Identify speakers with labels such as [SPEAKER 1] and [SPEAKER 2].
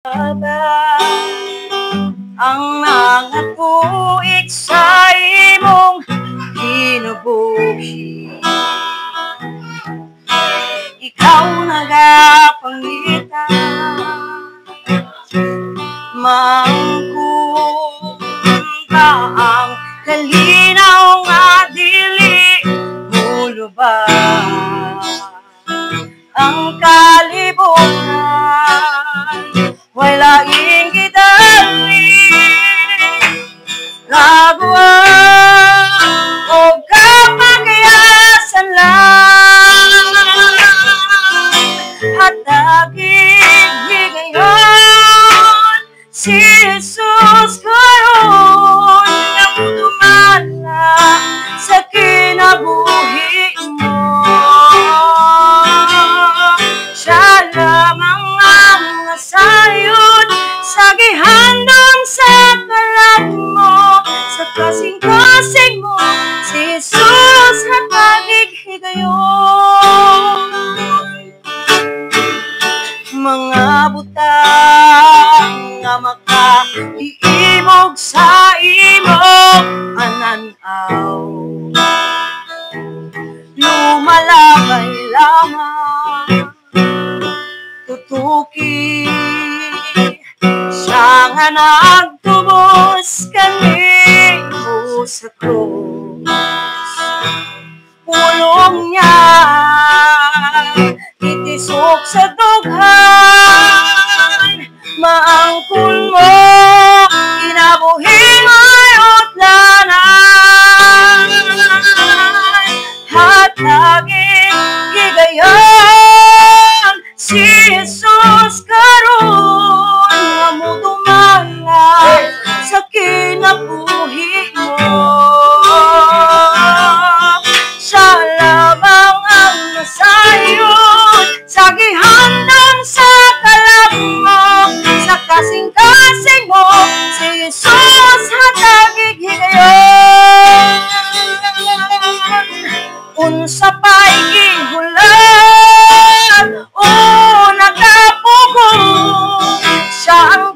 [SPEAKER 1] Ba ang mga tuig sa imong kinabuhi, ikaw nagapangita, maangkon ba ang kalinaw nga dili mulubad ang kalibutan, way laing gidali, kagaguhan o kapagyasan lang. Hatagi higayon si Jesus karon nga mutumala sa kinabuhi mo. Siya lamang ang nasayod sa gihandom sa kalag mo, sa kasing-kasing mo, si Jesus hatagig higayon. Mga butang nga makaiimog sa imong pananaw, lumalabay lamang. Tutuki siya nga nagtubos kanimo sa krus. Pulong niya itisok sa dughan, maangkon mo kinabuhi mo'y utlanan. Hatagig higayon si Jesus karon nga mutumala sa kinabuhi mo. Siya lamang ang nasayod sa gihandom sa kalag mo, sa kasing-kasing mo, si Jesus hatagig higayon. Unsa pa'y gihulat o nakapugong siya ang